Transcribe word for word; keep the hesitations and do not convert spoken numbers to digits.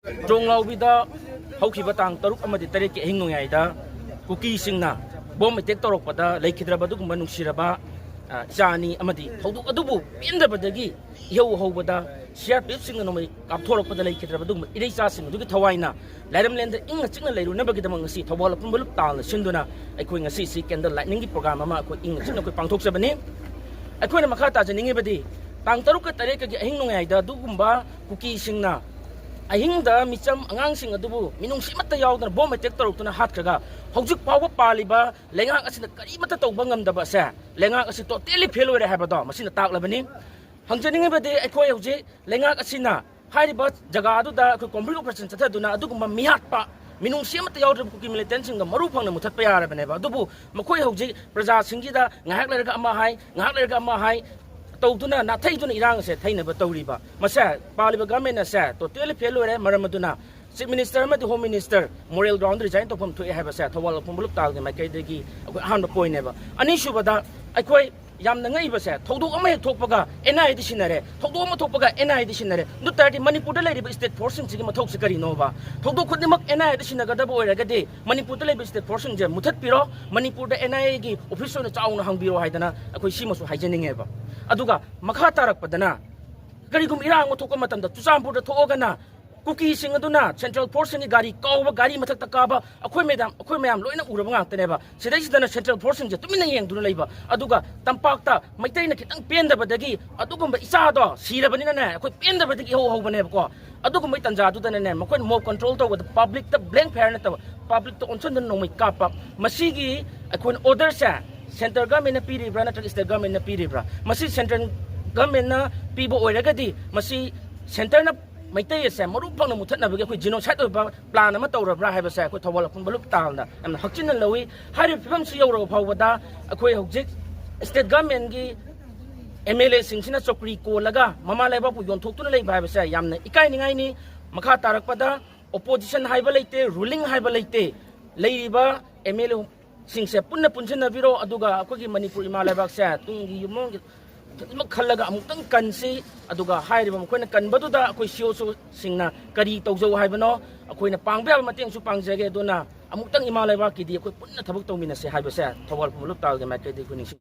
ꯆꯣꯡꯂꯥꯎꯕꯤꯗ ꯍꯧꯈꯤꯕ ꯇꯥꯡ ꯇꯔꯨꯛ ꯑꯃꯗꯤ ꯇꯔꯦꯠꯀꯤ ꯑꯍꯤꯡ ꯅꯣꯡꯌꯥꯏꯗ ꯀꯨꯀꯤꯁꯤꯡꯅ ꯕꯣꯝ ꯑꯦꯇꯦꯛ ꯇꯧꯔꯛꯄꯗ ꯂꯩꯈꯤꯗ꯭ꯔꯕ ꯑꯗꯨꯒꯨꯝꯕ ꯅꯨꯡꯁꯤꯔꯕ, ꯑ, ꯏꯆꯥ ꯑꯅꯤ ꯑꯃꯗꯤ ꯊꯧꯗꯣꯛ ꯑꯗꯨꯕꯨ ꯄꯦꯟꯗꯕꯗꯒꯤ ꯏꯍꯧ ꯍꯧꯕꯗ ꯁꯤ ꯑꯥꯔ ꯄꯤ ꯑꯦꯐꯁꯤꯡꯅ ꯅꯣꯡꯃꯩ ꯀꯥꯞꯊꯣꯔꯛꯄꯗ ꯂꯩꯈꯤꯗ꯭ꯔꯕ ꯑꯗꯨꯒꯨꯝꯕ ꯏꯔꯩꯆꯥꯁꯤꯡ ꯑꯗꯨꯒꯤ ꯊꯋꯥꯏꯅ ꯂꯥꯏꯔꯝꯂꯦꯟꯗ ꯏꯪꯅ ꯆꯤꯛꯅ ꯂꯩꯔꯨꯅꯕꯒꯤꯗꯃꯛ ꯉꯁꯤ ꯊꯧꯕꯥꯜ ꯑꯄꯨꯟꯕ ꯂꯨꯞ ꯇꯥꯜꯅ ꯁꯤꯟꯗꯨꯅ ꯑꯩꯈꯣꯏ ꯉꯁꯤꯁꯤ candle lightningꯒꯤ program ꯑꯃ ꯑꯩꯈꯣꯏ ꯏꯪꯅ ꯆꯤꯛꯅ ꯑꯩꯈꯣꯏ ꯄꯥꯡꯊꯣꯛꯆꯕꯅꯤ꯫ ꯑꯩꯈꯣꯏꯅ ꯃꯈꯥ ꯇꯥꯖꯅꯤꯡꯉꯤꯕꯗꯤ ꯇꯥꯡ ꯇꯔꯨꯛꯀ ꯇꯔꯦꯠꯀꯒꯤ ꯑꯍꯤꯡ ꯅꯣꯡꯌꯥꯏꯗ ꯑꯗꯨꯒꯨꯝꯕ ꯀꯨꯀꯤꯁꯤꯡꯅ ꯑꯍꯤꯡꯗ ꯃꯤꯆꯝ ꯑꯉꯥꯡꯁꯤꯡ ꯑꯗꯨꯕꯨ ꯃꯤꯅꯨꯡꯁꯤ ꯑꯃꯠꯇ ꯌꯥꯎꯗꯅ ꯕꯣꯝ ꯑꯦꯇꯦꯛ ꯇꯧꯔꯛꯇꯨꯅ ꯍꯥꯠꯈ꯭ꯔꯒ ꯍꯧꯖꯤꯛ ꯐꯥꯎꯕ ꯄꯥꯜꯂꯤꯕ ꯂꯩꯉꯥꯛ ꯑꯁꯤꯅ ꯀꯔꯤꯃꯠꯇ ꯇꯧꯕ ꯉꯝꯗꯕ ꯑꯁꯦ ꯂꯩꯉꯥꯛ ꯑꯁꯤ totally fail ꯑꯣꯏꯔꯦ ꯍꯥꯏꯕꯗꯣ ꯃꯁꯤꯅ ꯇꯥꯛꯂꯕꯅꯤ꯫ ꯍꯪꯖꯅꯤꯡꯉꯤꯕꯗꯤ ꯑꯩꯈꯣꯏ ꯍꯧꯖꯤꯛ ꯂꯩꯉꯥꯛ ꯑꯁꯤꯅ ꯍꯥꯏꯔꯤꯕ ꯖꯒꯥ ꯑꯗꯨꯗ ꯑꯩꯈꯣꯏ combined operation ꯆꯠꯊꯗꯨꯅ ꯑꯗꯨꯒꯨꯝꯕ ꯃꯤꯍꯥꯠꯄ, ꯃꯤꯅꯨꯡꯁꯤ ꯑꯃꯠꯇ ꯌꯥꯎꯗ꯭ꯔꯕ ꯀꯨꯀꯤ militantꯁꯤꯡꯗꯣ ꯃꯔꯨ ꯐꯪꯅ ꯃꯨꯊꯠꯄ ꯌꯥꯔꯕꯅꯦꯕ꯫ ꯑꯗꯨꯕꯨ ꯃꯈꯣꯏ ꯍꯧꯖꯤꯛ ꯄ꯭ꯔꯖꯥꯁꯤꯡꯁꯤꯗ ꯉꯥꯏꯍꯥꯛ ꯂꯩꯔꯒ ꯑꯃ ꯍꯥꯏ, ꯉꯥꯏꯍꯥꯛ ꯂꯩꯔꯒ ꯑꯃ ꯍꯥꯏ ꯇꯧꯗꯨꯅ ꯅꯥꯊꯩꯗꯨꯅ ꯏꯔꯥꯡ ꯑꯁꯦ ꯊꯩꯅꯕ ꯇꯧꯔꯤꯕ ꯃꯁꯦ ꯄꯥꯜꯂꯤꯕ government ꯑꯁꯦ totally fail ꯑꯣꯏꯔꯦ꯫ ꯃꯔꯝ ꯑꯗꯨꯅ Chief Minister ꯑꯃꯗꯤ Home Minister moral ground resign ꯇꯧꯐꯝ ꯊꯣꯛꯑꯦ ꯍꯥꯏꯕꯁꯦ ꯊꯧꯕꯥꯜ ꯑꯄꯨꯟꯕ ꯂꯨꯞ ꯇꯥꯜꯒꯤ ꯃꯥꯏꯀꯩꯗꯒꯤ ꯑꯩꯈꯣꯏ ꯑꯍꯥꯟꯕ pointꯅꯦꯕ꯫ ꯑꯅꯤꯁꯨꯕꯗ ꯑꯩꯈꯣꯏ ꯌꯥꯝꯅ ꯉꯛꯏꯕꯁꯦ, ꯊꯧꯗꯣꯛ ꯑꯃ ꯍꯦꯛ ꯊꯣꯛꯄꯒ N I Aꯗ ꯁꯤꯟꯅꯔꯦ, ꯊꯧꯗꯣꯛ ꯑꯃ ꯊꯣꯛꯄꯒ N I Aꯗ ꯁꯤꯟꯅꯔꯦ꯫ ꯑꯗꯨ ꯇꯥꯔꯗꯤ ꯃꯅꯤꯄꯨꯔꯗ ꯂꯩꯔꯤꯕ state forceꯁꯤꯡꯁꯤꯒꯤ ꯃꯊꯧꯁꯦ ꯀꯔꯤꯅꯣꯕ? ꯊꯧꯗꯣꯛ ꯈꯨꯗꯤꯡꯃꯛ N I Aꯗ ꯁꯤꯟꯅꯒꯗꯕ ꯑꯣꯏꯔꯒꯗꯤ ꯃꯅꯤꯄꯨꯔꯗ ꯂꯩꯕ state forceꯁꯤꯡꯁꯦ ꯃꯨꯊꯠꯄꯤꯔꯣ, ꯃꯅꯤꯄꯨꯔꯗ N I Aꯒꯤ office ꯑꯣꯏꯅ ꯆꯥꯎꯅ ꯍꯥꯡꯕꯤꯔꯣ ꯍꯥꯏꯗꯅ ꯑꯩꯈꯣꯏ ꯁꯤꯃꯁꯨ ꯍꯥꯏꯖꯅꯤꯡꯉꯦꯕ꯫ ꯑꯗꯨꯒ ꯃꯈꯥ ꯇꯥꯔꯛꯄꯗꯅ ꯀꯔꯤꯒꯨꯝꯕ ꯏꯔꯥꯡ ꯑꯃ ꯊꯣꯛꯄ ꯃꯇꯝꯗ ꯆꯨꯔꯆꯥꯟꯄꯨꯔꯗ ꯊꯣꯛꯑꯒꯅ ꯀꯨꯀꯤꯁꯤꯡ ꯑꯗꯨꯅ central forceꯁꯤꯡꯒꯤ ꯒꯥꯔꯤ ꯀꯥꯎꯕ, ꯒꯥꯔꯤ ꯃꯊꯛꯇ ꯀꯥꯕ ꯑꯩꯈꯣꯏ ꯃꯌꯥꯝ, ꯑꯩꯈꯣꯏ ꯃꯌꯥꯝ ꯂꯣꯏꯅ ꯎꯔꯕ ꯉꯥꯛꯇꯅꯦꯕ꯫ ꯁꯤꯗꯩꯁꯤꯗꯅ central forceꯁꯤꯡꯁꯦ ꯇꯨꯃꯤꯟꯅ ꯌꯦꯡꯗꯨꯅ ꯂꯩꯕ꯫ ꯑꯗꯨꯒ ꯇꯝꯄꯥꯛꯇ ꯃꯩꯇꯩꯅ ꯈꯤꯇꯪ ꯄꯦꯟꯗꯕꯗꯒꯤ ꯑꯗꯨꯒꯨꯝꯕ ꯏꯆꯥꯗꯣ ꯁꯤꯔꯕꯅꯤꯅꯅꯦ ꯑꯩꯈꯣꯏ ꯄꯦꯟꯗꯕꯗꯒꯤ ꯏꯍꯧ ꯍꯧꯕꯅꯦꯕꯀꯣ꯫ ꯑꯗꯨꯒꯨꯝꯕꯒꯤ ꯇꯥꯟꯖꯥꯗꯨꯗꯅꯅꯦ ꯃꯈꯣꯏꯅ mob control ꯇꯧꯕꯗ publicꯇ blank fire ꯅꯠꯇꯕ publicꯇ ꯑꯣꯟꯁꯤꯟꯗꯨꯅ ꯅꯣꯡꯃꯩ ꯀꯥꯞꯄ꯫ ꯃꯁꯤꯒꯤ ꯑꯩꯈꯣꯏꯅ orderꯁꯦ central governmentꯅ ꯄꯤꯔꯤꯕ꯭ꯔꯥ ꯅꯠꯇ꯭ꯔꯒ state governmentꯅ ꯄꯤꯔꯤꯕ꯭ꯔꯥ? ꯃꯁꯤ central governmentꯅ ꯄꯤꯕ ꯑꯣꯏꯔꯒꯗꯤ ꯃꯁꯤ centreꯅ ꯃꯩꯇꯩ ꯑꯁꯦ ꯃꯔꯨ ꯐꯪꯅ ꯃꯨꯊꯠꯅꯕꯒꯤ ꯑꯩꯈꯣꯏ genocide ꯑꯣꯏꯕ plan ꯑꯃ ꯇꯧꯔꯕ꯭ꯔꯥ ꯍꯥꯏꯕꯁꯦ ꯑꯩꯈꯣꯏ ꯊꯧꯕꯥꯜ ꯑꯄꯨꯟꯕ ꯂꯨꯞ ꯇꯥꯜꯅ ꯌꯥꯝꯅ ꯍꯛꯆꯤꯟꯅ ꯂꯧꯏ꯫ ꯍꯥꯏꯔꯤꯕ ꯐꯤꯕꯝꯁꯤ ꯌꯧꯔꯕ ꯐꯥꯎꯕꯗ ꯑꯩꯈꯣꯏ ꯍꯧꯖꯤꯛ state governmentꯀꯤ M L Aꯁꯤꯡꯁꯤꯅ ꯆꯧꯀ꯭ꯔꯤ ꯀꯣꯜꯂꯒ ꯃꯃꯥ ꯂꯩꯕꯥꯛꯄꯨ ꯌꯣꯟꯊꯣꯛꯇꯨꯅ ꯂꯩꯕ ꯍꯥꯏꯕꯁꯦ ꯌꯥꯝꯅ ꯏꯀꯥꯏꯅꯤꯡꯉꯥꯏꯅꯤ꯫ ꯃꯈꯥ ꯇꯥꯔꯛꯄꯗ opposition ꯍꯥꯏꯕ ꯂꯩꯇꯦ, ruling ꯍꯥꯏꯕ ꯂꯩꯇꯦ꯫ ꯂꯩꯔꯤꯕ M L Aꯁꯤꯡꯁꯦ ꯄꯨꯟꯅ ꯄꯨꯟꯁꯤꯟꯅꯕꯤꯔꯣ, ꯑꯗꯨꯒ ꯑꯩꯈꯣꯏꯒꯤ ꯃꯅꯤꯄꯨꯔ ꯏꯃꯥ ꯂꯩꯕꯥꯛꯁꯦ ꯇꯨꯡꯒꯤ ꯌꯨꯝꯂꯣꯟꯒꯤ ꯐꯖꯅꯃꯛ ꯈꯜꯂꯒ ꯑꯃꯨꯛꯇꯪ ꯀꯟꯁꯤ꯫ ꯑꯗꯨꯒ ꯍꯥꯏꯔꯤꯕ ꯃꯈꯣꯏꯅ ꯀꯟꯕꯗꯨꯗ ꯑꯩꯈꯣꯏ ꯁꯤ ꯑꯣ ꯁꯤꯡꯅ ꯀꯔꯤ ꯇꯧꯖꯧ ꯍꯥꯏꯕꯅꯣ, ꯑꯩꯈꯣꯏꯅ ꯄꯥꯡꯕ ꯌꯥꯕ ꯃꯇꯦꯡꯁꯨ ꯄꯥꯡꯖꯒꯦ꯫ ꯑꯗꯨꯅ ꯑꯃꯨꯛꯇꯪ ꯏꯃꯥ ꯂꯩꯕꯥꯛꯀꯤꯗꯤ ꯑꯩꯈꯣꯏ ꯄꯨꯟꯅ ꯊꯕꯛ ꯇꯧꯃꯤꯟꯅꯁꯦ ꯍꯥꯏꯕꯁꯦ ꯊꯧꯕꯥꯜ ꯄꯨꯝꯕ ꯂꯨꯞ ꯇꯥꯕꯒꯤ ꯃꯥꯏꯀꯩꯗꯒꯤ ꯑꯩꯈꯣꯏ ꯅꯤꯡꯁꯤꯡ